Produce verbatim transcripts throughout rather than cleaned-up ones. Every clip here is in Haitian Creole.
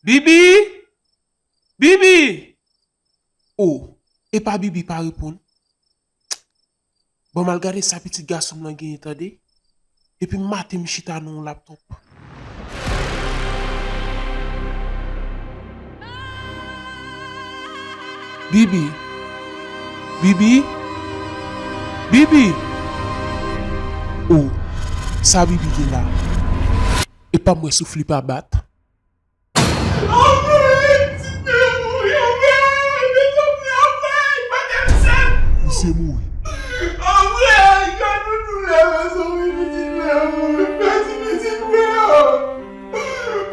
Bibi! Bibi! O, epa Bibi pa reponn. Bon, m al gade sa pitit gason m lan genyen, tande. Epi m mate m chita nan yon laptòp. Bibi! Bibi! Bibi! O, sa Bibi gen la? Epa m wè souf li pa bat. Anmwey, pitit mwen mouri, anmwey, mezanmi, anmwey, pa t ap sa. Misye mouri. Anmwey, gad yon doulè, mezanmi, pitit mwen mouri, pèdi pitit mwen an.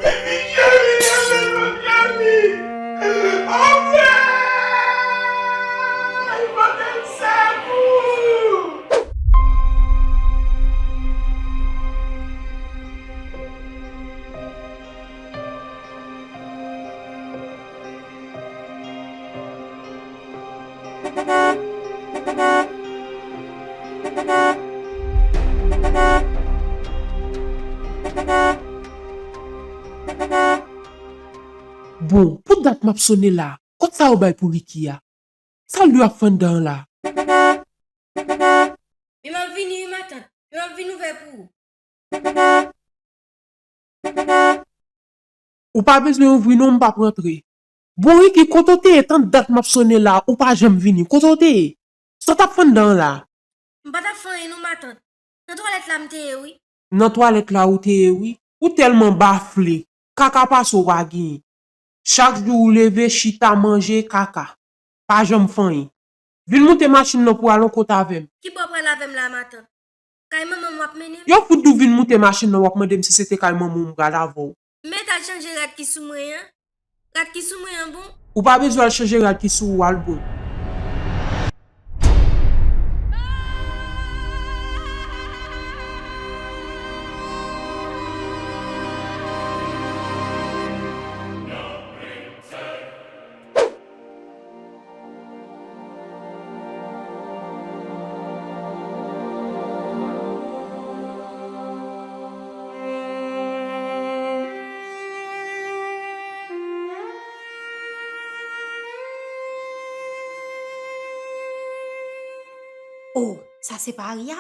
Pipi cheri, leve non cheri. Anmwey, pa t ap sa pou. Bon, pou dat m ap sone la, kòb sa yo bay pou Ricky a? Sa l dwe ap fè anndan an la? Wi, m ap vini, wi, matant. Wi, m ap vin ouvè pou ou. Ou pa bezwen ouvri non, m p ap rantre. Bon, Ricky, kote w te ye? Tan dat m ap sone la, ou pa janm vini. Kote w te ye? Sa w t ap fè anndan an la? M pa t ap fè anyen non, matant. Nan twalèt la m te ye, wi. Nan twalèt la ou te ye, wi. Ou tèlman bafle. Kaka pase w pa genyen. Chak jou ou leve, chita, manje, kaka. Pa janm fè anyen. Vin moute machin nan pou al yon kote avè m. Ki bò w pral avè m la, matant? Kay manman m w ap mennen m? Yo fout di w vin moute machin nan, w ap mande m si se te kay manman w m pral avè w. M mèt al chanje rad ki sou mwen an. Rad ki sou mwen an bon. Ou pa bezwen al chanje rad ki sou ou, al bon. Oh, sa se pa Aria?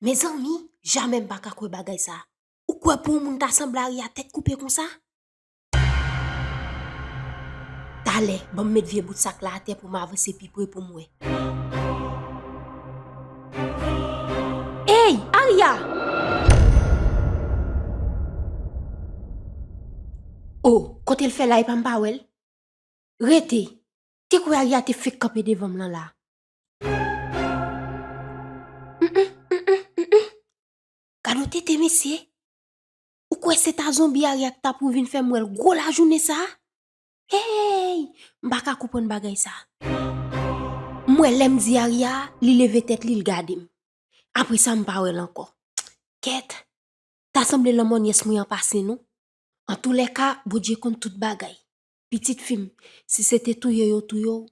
Mezanmi, jamè m pa ka kwè bagay sa. Ou kwè pou yon moun ta sanble Aria tèt koupe konsa? Talè, ban m met vye bout sak la atè pou m avanse pi pre pou m wè. Ey, Aria! Oh, kote l fè la epa m pa wè l? Rete! Te kwè Aria te fenk kanpe devan m lan la. Mm, mm, mm, mm, mm, mm. Gad yon tete, mesye. Ou kwè se ta zonbi Aria ki ta pou vin fè m wè l gwo lajounen sa a? Hey! M pa ka konprann bagay sa a. M wè lè m di Aria, li leve tèt li, l gade m. Apre sa, m pa wè l ankò. Kèt! Ta sanble lanmò nyès mwen an pase non. Antoulèka, Bondye konn tout bagay. Pitit fi m, si se te touye yo touye w,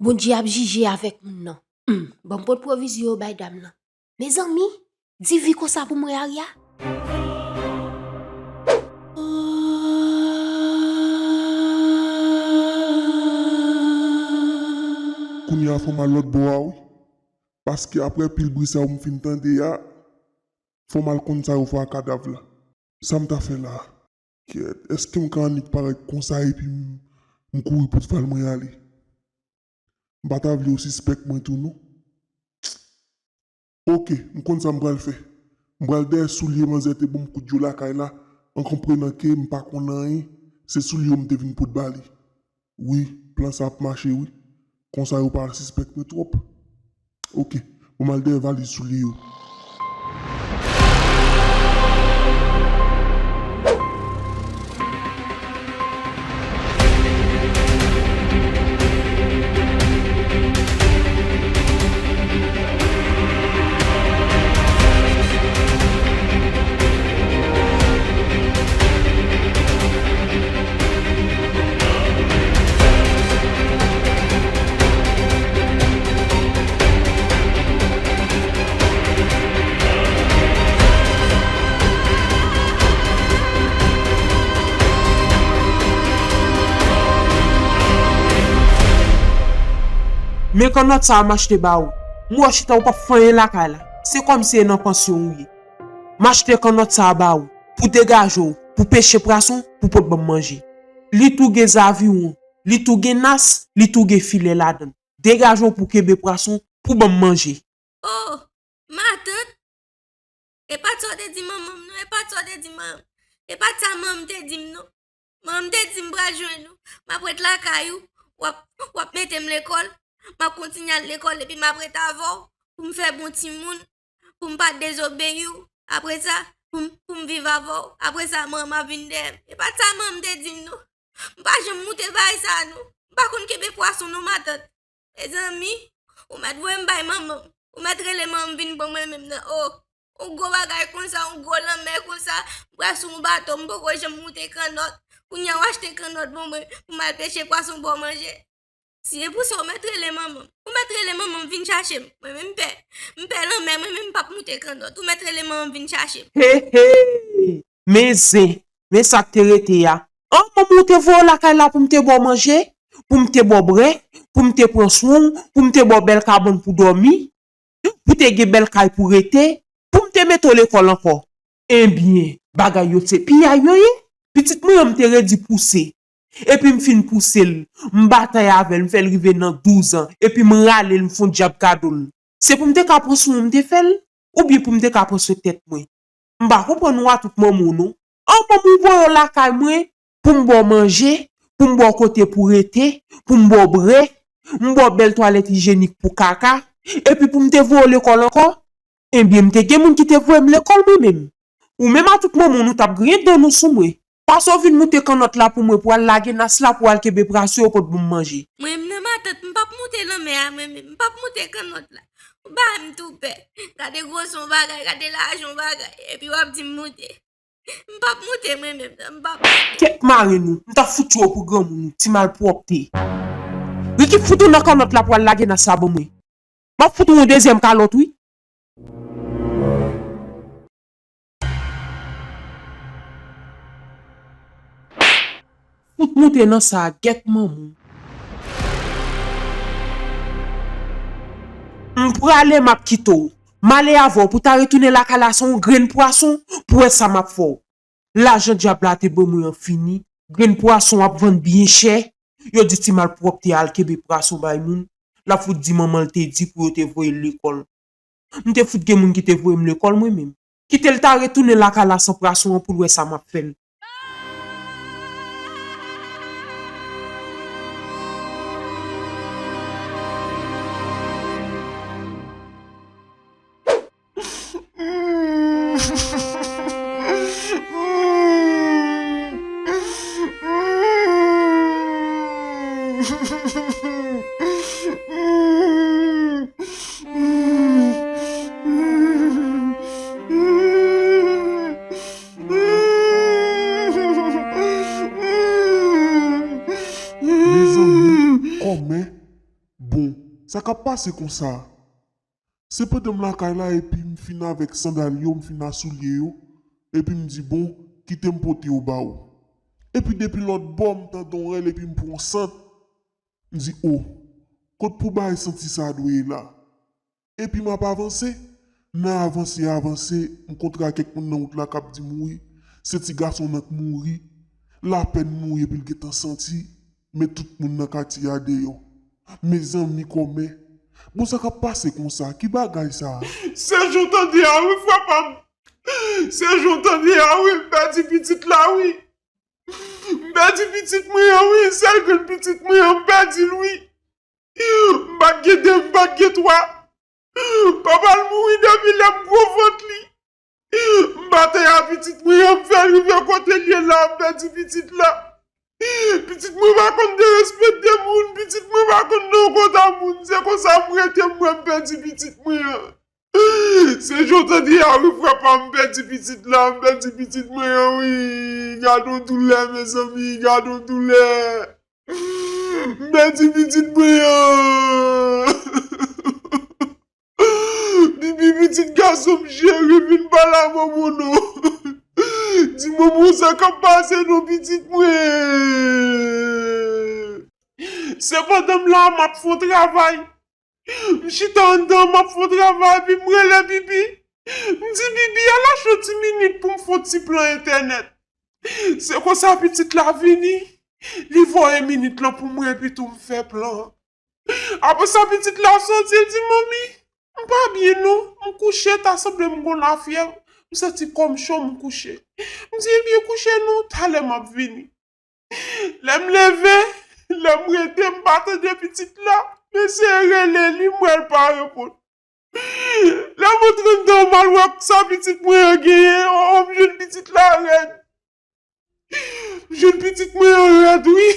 Bondye ap jije avèk moun nan. Humm, ban m pot pwovizyon yo bay dam nan. Mezanmi, di vi konsa pou m wè Aria. Kounye a fò m al lòt bò a wi. Paske aprè pil bri sa yo m fin tande a, fò m al konn sa yo fè a kadav la. Sa m ta fè la a? Kyèt, èske m ka annik parèt konsa epi m, m kouri pote fal mwen ale? M pa ta vle yo sispèk mwen tou non. Oke, m konn sa m pral fè. M pral dèyè soulye manzè te ban m kout djol lakay la, an konprenan ke m pa konn anyen, se soulye yo m te vin pot ba li. Wi, plan sa ap mache wi. Konsa yo pa al sispèk mwen twòp. Oke, bon, m al dèyè valiz soulye yo. Men kannòt sa a m achte ba ou. M wè w chita ou p ap fè anyen lakay la. Se kòmsi e nan pansyon ou ye. M achte kannòt sa a ba ou pou degaje w, pou peche pwason, pou pot ban m manje. Li tou gen zaviwon, li tou gen nas, li tou gen filè ladan l. Degaje w pou kenbe pwason, pou ban m manje. Oh, matant! E pa t sa w te di manman m non, e pa t sa w te di manman m. E pa t sa manman m te di m non. Manman m te di m pral jwenn ou, m ap ret lakay ou, w ap, w ap mete m lekòl, m ap kontinye al lekòl epi m ap ret avè w pou m fè bon timoun, pou m pa dezobeyi w. Apre sa, pou m, pou m viv avè w. Apre sa, manman m ap vin dèyè m. E pa t sa manman m te di m non. M pa janm moute bagay sa non. M pa konn kenbe pwason non, matant. Mezanmi, ou mèt voye m bay manman m. Ou mèt rele manman m vin pran mwen menm nan. Oh, yon gwo bagay konsa, yon gwo lanmè konsa, m pral sou yon bato, m poko janm moute kannòt. Kounye a w achte kannòt ban mwen pou m al peche pwason ba w manje. Si e pou sa, ou mèt rele manman m. Ou mèt rele manman m vin chache m. Mwen menm m pè. M pè lanmè, mwen menm m p ap moute kannòt. Ou mèt rele manman m vin chache m. He he! Men zen, men sa k te rete a. An, manman w te voye w lakay la pou m te ba w manje, pou m te ba w bwè, pou m te pran swen w, pou m te ba w bèl kabann pou dòmi, pou te gen bèl kay pou rete, pou m te mete w lekòl ankò. Ebyen, bagay yo se piyay yo ye. Pitit mwen an m te redi pouse. Epi m fin pouse l, m batay avè l, m fè l rive nan douz an, epi m rale l, m fè yon dyab kado l. Se pou m te ka pran swen w m te fè l, oubyen pou m te ka pran swen tèt mwen? M pa konprann ou a tout manman w non. An manman w voye w lakay mwen pou m ba w manje, pou m ba w kote pou rete, pou m ba w bwè, m ba w bèl twalèt ijenik pou kaka, epi pou m te voye w lekòl ankò? Ebyen, m te gen moun ki te voye m lekòl mwen menm. Ou menm a tout manman w nou t ap griyen dan nou sou mwen. Pase w vin moute kannòt la pou mwen pou al lage nas la pou al kenbe pwason yo pot pou m manje. Mwen menm nan matant, m p ap moute lanmè a mwen menm, m p ap moute kannòt la. Ou bay m tou pè. Gade gwosè yon bagay, gade lajan yon bagay, epi w ap di m moute. M p ap moute mwen menm nan, m p ap moute. Kèt mare nou, m t ap fout tchwe w pou granmoun ou, ti malpwòpte. Ricky, fout ou nan kannòt la pou al lage nas la ban mwen. M ap fout ou yon dezyèm kalòt wi. Fout moute nan sa a, gèt manman w. M prale, m ap kite w. M ale avè w pou ta retounen lakay la san yon grenn pwason pou wè sa m ap fè w. Lajan dyab la te ban mwen an fini, grenn pwason ap vann byen chè. Yo di ti malpwòpte a al kenbe pwason bay moun, l ap fout di manman l te di pou yo te voye l lekòl. M te fout gen moun ki te voye m lekòl mwen menm. Kite l ta retounen lakay la san pwason an pou l wè sa m ap fè l. Mezanmi, kòmè, bon, sa k ap pase konsa? Se pandan m lakay la epi m fin avèk sandal yo, m fin a soulye yo, epi m di, bon, kite m pote yo ba ou. Epi depi lòt bò, m tande yon rèl epi m pran yon sant. M di, o, kot pou bagay santi sa dwe ye la? Epi m ap avanse. Nan avanse, avanse, m kontre ak kèk moun nan wout la k ap di m, wi, se ti gason nan k mouri. Lapèn mouri epi l gentan santi, men tout moun nan katye a deyò. Mezanmi, kòmè, bon, sa k ap pase konsa? Ki bagay sa a? Se jan w tande a wi, frè pa m. Se jan w tande a wi, m pèdi pitit la wi. M pèdi pitit mwen an wi, sèl grenn pitit mwen an, m pèdi l wi. M pa t gen de, m pa t gen twa. Papa l mouri depi lè m gwo vant li. M batay a pitit mwen an, m fè l rive kote l ye la, m pèdi pitit la. Pitit mwen pa konn derespekte moun, pitit mwen pa konn nan kota moun, se konsa m rete, m wè m pèdi pitit mwen an. Se jan w tande a wi, frè pa m, m pèdi pitit la, m pèdi pitit mwen an wi. Gade yon doulè, mezanmi, gade yon doulè. M pèdi pitit mwen an. Pipi pitit gason m cheri vin pale a manman w non. Di manman w sa k ap pase non pitit mwen. Se pandan m la a m ap fè yon travay. M chita anndan, m ap fè yon travay, epi m rele Bibi. M di, "Bibi, al achte yon ti minit pou m fè yon ti plan entènèt." Se konsa pitit la vini, li voye minit lan pou mwen, epi tou m fè plan an. Apre sa, pitit la soti, li di, "Manmi, m pa byen non, m kouche, ta sanble m gon lafyèv, m santi kò m cho, m kouche." M di, "Ebyen, kouche non, talè m ap vini." Lè m leve, lè m rete, m pa tande pitit la, m eseye rele li, m wè l pa reponn. Lè m antre anndan, m al wè sa pitit mwen an genyen, o, m jwenn pitit la rèd. M jwenn pitit mwen an rèd, wi.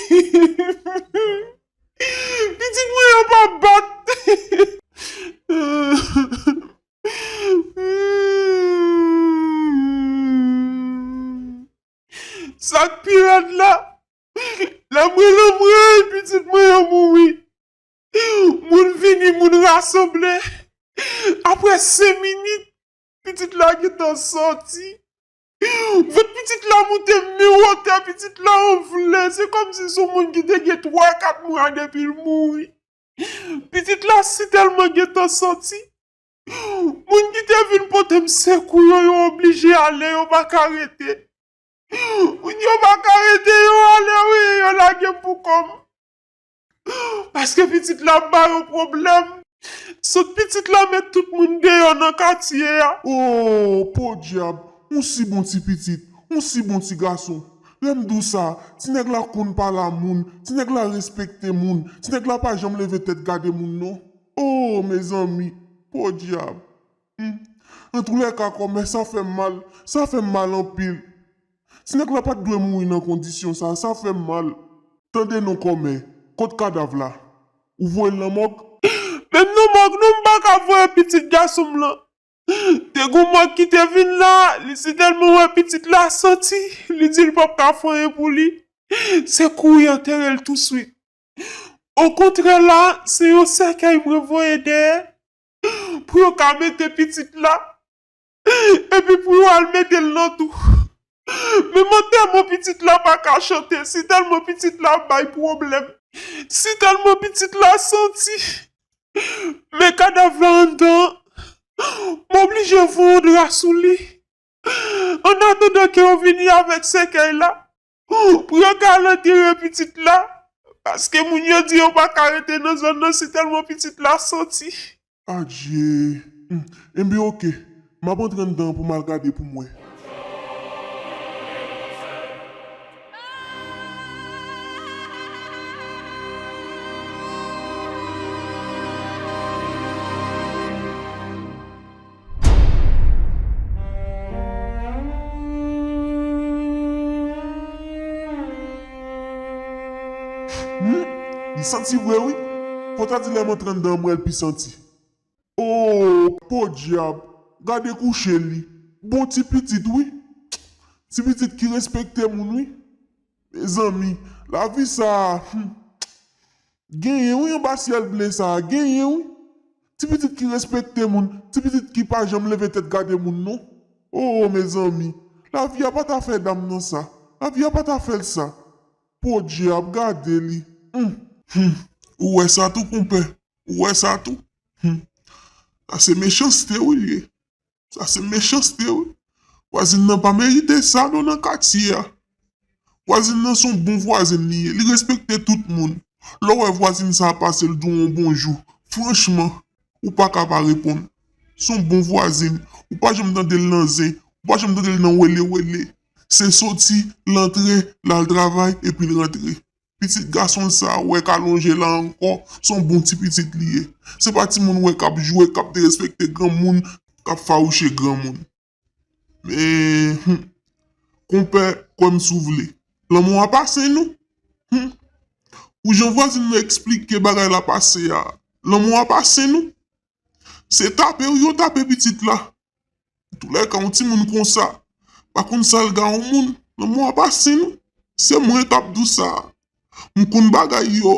Pitit mwen an pa bat. Sa k pi rèd la, lè mwen lanmwey, pitit mwen an mouri. Moun vini, moun rasanble. Apre senk minit, pitit la gentan sòti. Vant pitit la moute menm wotè pitit la anfle. Se kòmsi se yon moun ki te gen twa, kat mwa depi l mouri. Pitit la si tèlman gentan sòti. Moun ki te vin pote m sekou yo, yo oblije ale, yo pa ka rete. Moun yo pa ka rete, yo ale, wi, yo lage m pou kò m. Paske pitit la ap ba yo pwoblèm. Sot pitit la met tout moun deyò nan katye a. O, podyab, yon si bon ti pitit, yon si bon ti gason. Lè m di w sa, ti nèg la konn pale a moun, ti nèg la respekte moun, ti nèg la pa janm leve tèt gade moun non. O, mezanmi, podyab. Hmm. Antoulèka, kòmè, sa fè m mal, sa fè m mal anpil. Ti nèg la pa t dwe mouri nan kondisyon sa, sa fè m mal. Tande non, kòmè, kot kadav la? Ou voye l nan mòg? Menm nan mòg non, m pa ka voye pitit gason m lan. Te gon mòg ki te vin la, li si tèlman wè pitit la sòti, li di l p ap ka fè anyen pou li. Se kouri antere l touswit. Okontrè la, se yon sèkèy mwen voye dèyè pou yo ka mete pitit la, epi pou yo al mete l nan tou. Menm antèman pitit la pa ka chante, si tèlman pitit la bay pwoblèm, si tèlman pitit la sòti, men kadav la anndan, m oblije voye yon dra sou li. Annatandan ke yo vini avèk sèkèy la, pou yo ka al antere pitit la, paske moun yo di yo pa ka rete nan zòn nan si tèlman pitit la sòti. Adje. Hmm. Enben, oke. M ap antre anndan pou m al gade pou m wè. Hmm, li santi vre wi. Fò ta di lè m antre anndan m wè l pi santi. O, podyab, gade kouche li. Bon ti pitit wi. Ti pitit ki respekte moun wi. Mezanmi, lavi sa a, hmm. Genyen wi anba syèl ble sa a, genyen wi. Ti pitit ki respekte moun, ti pitit ki pa janm leve tèt gade moun non. O, mezanmi, lavi a pa ta fè dam nan sa. Lavi a pa ta fè l sa. Podyab, gade li. Hmm. Hmm. Ou wè sa tou, konpè? Ou wè sa tou? Hmm. Sa se mechanste wi l ye. Sa se mechanste wi. Vwazin nan pa merite sa non nan katye a. Vwazin nan se yon bon vwazin li ye. Li respekte tout moun. Lè w wè vwazin sa a pase, l di w yon bonjou. Franchman, ou pa ka pa reponn. Se yon bon vwazin. Ou pa janm tande l nan zen. Ou pa janm tande l nan wele wele. Se soti, l antre, l al travay, epi l rantre. Pitit gason l sa a, w wè k alonje la ankò, se yon bon ti pitit li ye. Se pa timoun w wè k ap jwe, k ap derespekte granmoun, k ap fawouche granmoun. Men, hmm, konpè, kwè m si w vle. Lanmò a pa sen non. Hmm. Pou jan vwazin nan eksplike bagay la pase a, lanmò a pa sen non. Se tape wi yo tape pitit la. Antoulèka, yon timoun konsa pa konn sa l ka yon moun. Lanmò a pa sen non. Se mwen k ap di w sa. M konn bagay yo.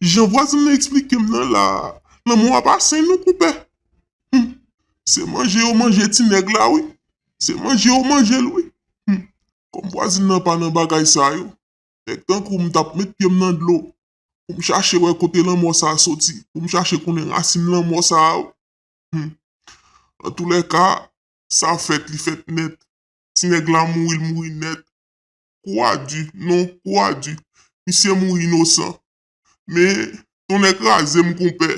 Jan vwazin nan eksplike m nan la a, lanmò a pa sen non, konpè. Hmm. Se manje yo manje ti nèg la wi. Se manje yo manje l wi. Hmm. Kòm vwazin nan pa nan bagay sa yo, nèg tankou m t ap met pye m nan dlo. pou m chache wè kote lanmò sa a soti, pou m chache konnen rasin lanmò sa a. Hmm. Antoulèka, sa fèt, li fèt nèt. Ti nèg la mouri, l mouri nèt. Kou a di, non, kou a di. Misye mouri inosan. Men, tonnè kraze m, konpè.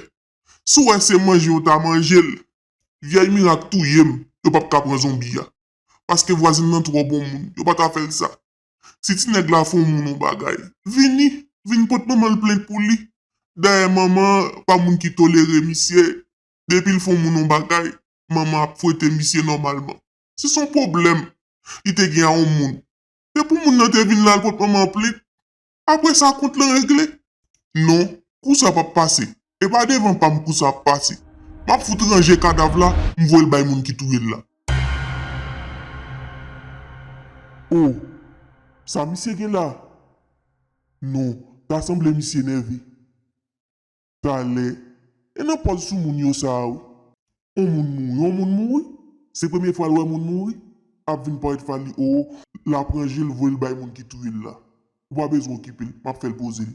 Si w wè se manje yo ta manje l, vyèy mirak touye m, yo p ap ka pran zonbi a. Paske vwazin nan twò bon moun, yo pa ta fè l sa. Si ti nèg la fè yon moun yon bagay, vini, vin pot manman l plent pou li. Dayè, manman an pa moun ki tolere misye. Depi l fè yon moun yon bagay, manman ap fwete misye nòmalman. Si se yon pwoblèm li te gen a yon moun, se pou moun nan te vin la al pot manman an plent. Apre sa, kont lan regle. Non, kou sa p ap pase. E pa devan pa m kou sa ap pase. M ap fout ranje kadav la, m voye l bay moun ki touye l la. O, sa misye gen la? Non, ta sanble misye nève. Talè. E nan pòz sou moun yo sa a wi. On moun mouri, on moun mouri. Se premye fwa l wè moun mouri. Ap vin parèt fali o, l ap ranje l voye l bay moun ki touye l la. Ou pa bezwen okipe l, m ap fè l poze l.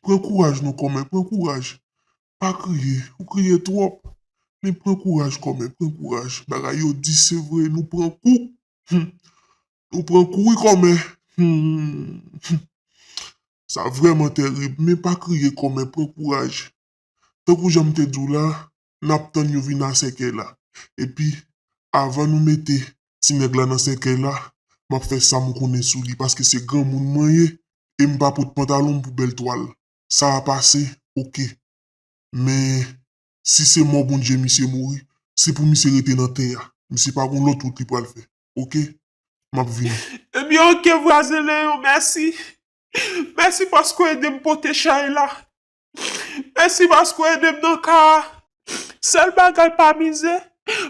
Pran kouraj non kòmè, pran kouraj. Pa kriye, ou kriye twòp. Men pran kouraj kòmè, pran kouraj. Bagay yo di se vre, nou pran kou. Hmm. Nou pran kou wi kòmè. Hmm. Sa vrèman terib, men pa kriye kòmè, pran kouraj. Tankou jan m te di w la, n ap tann yo vin a sèkèy la. Epi, avan nou mete ti nèg la nan sèkèy la, m ap fè sa m konnen sou li, paske se granmoun mwen ye, e m pa pot pantalon m pou bèl twal. Sa a pase, oke. Men, si se mò Bondye misye mouri, se pou misye rete nan tè a. Misye pa gon lòt wout li pral fè. Oke? M ap vini. Ebyen, oke, vwazen Leyon, mèsi. Mèsi paske w ede m pote chay la. Mèsi paske w ede m nan ka a. Sèl bagay, pa mize,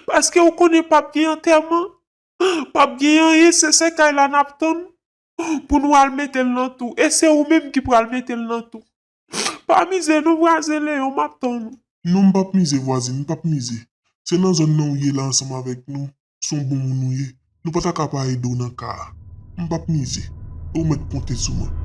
paske w konnen p ap gen antèman. P ap gen anyen, se sèkèy la n ap tann pou nou al mete l nan tou. E se ou menm ki pral mete l nan tou. Pa mize non, vwazen Leyon, m ap tann ou. Non, m p ap mize, vwazin, m p ap mize. Se nan zòn nan ou ye la ansanm avèk nou, se yon bon moun ou ye. Nou pa ta ka pa ede w nan ka a. M p ap mize. E ou mèt konte sou mwen.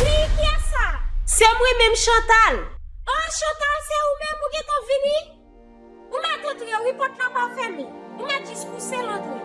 Wi, kiyès sa? Se mwen menm, Chantal. Oh, Chantal, se ou menm, ou gentan vini? Ou mèt antre wi, pòt la pa fèmen. Ou mèt jis pouse l antre.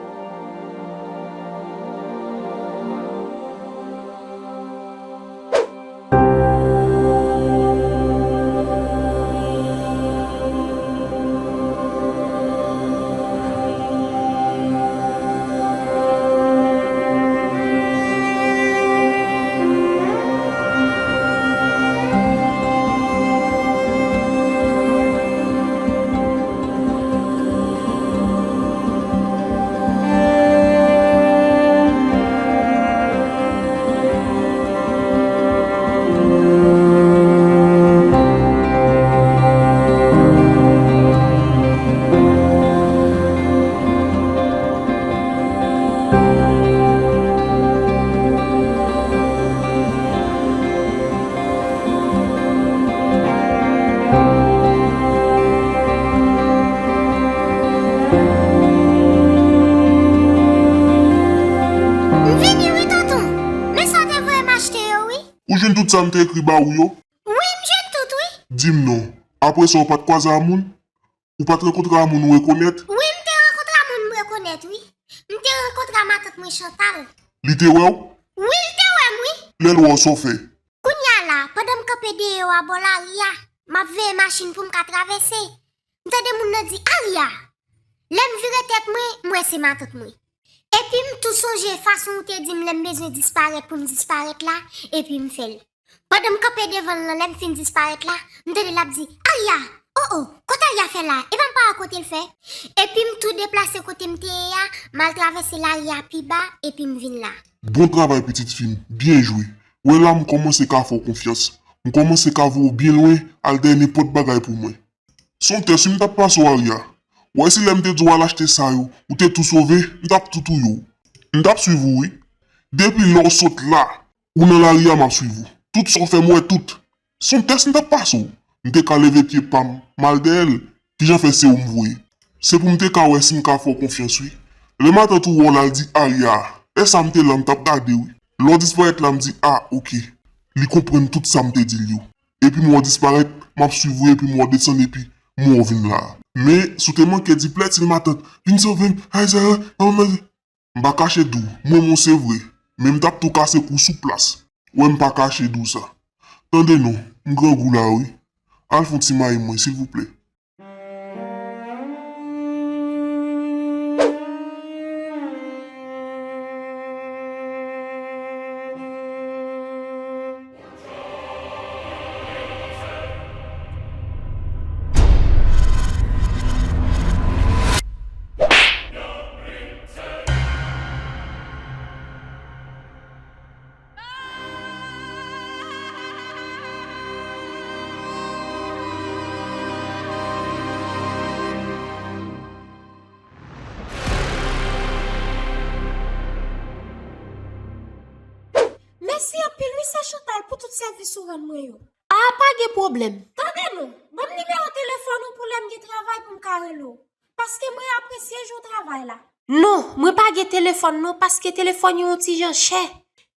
M vini wi, tonton. Men sa w te voye m achte yo, wi. Ou jwenn tout sa m te ekri ba ou yo? Wi, m jwenn tout, wi. Di m non. Apre sa, ou pa t kwaze a moun? Ou pa t rankontre a moun ou rekonèt? Wi, m te rankontre a moun m rekonèt, wi. M te rankontre a matant mwen, Chantal. Li te wè w? Wi, l te wè m, wi. Lè l wè w, sa w fè? Kounye a la, pandan m kanpe deyò a bò lari a, m ap veye machin pou m ka travèse, m tande moun nan di, "Aria!" Lè m vire tèt mwen, m wè se matant mwen. Epi m tou sonje fason ou te di m lè m bezwen disparèt pou m disparèt la, epi m fè l. Pandan m kanpe devan l lan, lè m fin disparèt la, m tande l ap di, "Aria! O o, kote Aria fè la? Epa m pa wè kote l fè?" Epi m tou deplase kote m te ye a, m al travèse lari a pi ba, epi m vin la. Bon travay pitit fi m, byen jwe. Wè la m kòmanse ka fè w konfyans. M kòmanse ka voye w byen lwen al dèyè nenpòt bagay pou mwen. Se yon tès wi m t ap pase w Aria. W wè si lè m te di w al achte sa yo, ou te tou sove, m t ap tou touye w. M t ap swiv ou wi. Depi lè w sot la, ou nan lari a m ap swiv ou. Tout sa w fè m wè tout. Se yon tès m t ap pase w. M te ka leve pye pa m, m al dèyè l. Kijan fè se ou m voye? Se pou m te ka wè si m ka fè w konfyans wi. Lè matant ou wè w l al di Aria a, lè sa m te la m t ap gade wi. Lè w disparèt la m di a oke. Li konprann tout sa m te di l yo. Epi m wè w disparèt, m ap swiv ou epi m wè w desann epi m wè w vin la a. Men, si w te manke di plètil matant, vin sove m, ay Zara, manman, m pa kache di w, m renmen w se vre, men m t ap tou kase kou w sou plas. Wè m pa kache di w sa. Tande non, m grangou la wi. Al fè yon ti mayi mwen, silvouplè. Mèsi anpil wi sè Chantal pou tout sèvis ou rann mwen yo. A, pa gen pwoblèm. Tande non, ban m nimewo telefòn ou pou lè m gen travay pou m ka rele w. Paske mwen apresye jan w travay la. Non, mwen pa gen telefòn non, paske telefòn yo yon ti jan chè.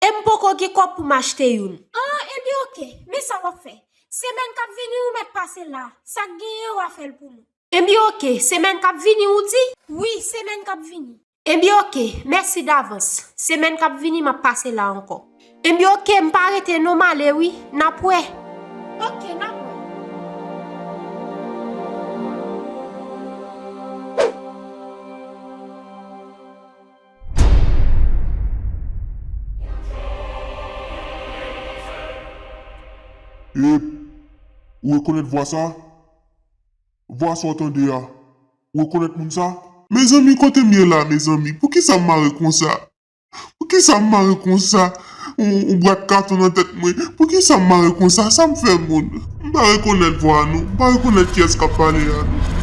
E m poko gen kòb pou m achte youn. An, ebyen oke, men sa w ap fè. Semèn k ap vini ou mèt pase la, sa k genyen w a fè l pou mwen. Ebyen oke, semèn k ap vini ou di? Wi, semèn k ap vini. Ebyen oke, mèsi davans. Semèn k ap vini m ap pase la ankò. Ebyen oke, m pa rete non, m ale wi. N ap wè. Oke, n ap wè. Ep, ou rekonèt vwa sa? Vwa sa w tande a, ou rekonèt moun sa? Mezanmi, kote m ye la, mezanmi? Poukisa m mare konsa? Poukisa m mare konsa? Yon, yon bwat katon nan tèt mwen. Poukisa m mare konsa? Sa m fè moun? M pa rekonèt vwa a non. M pa rekonèt kiyès k ap pale a non.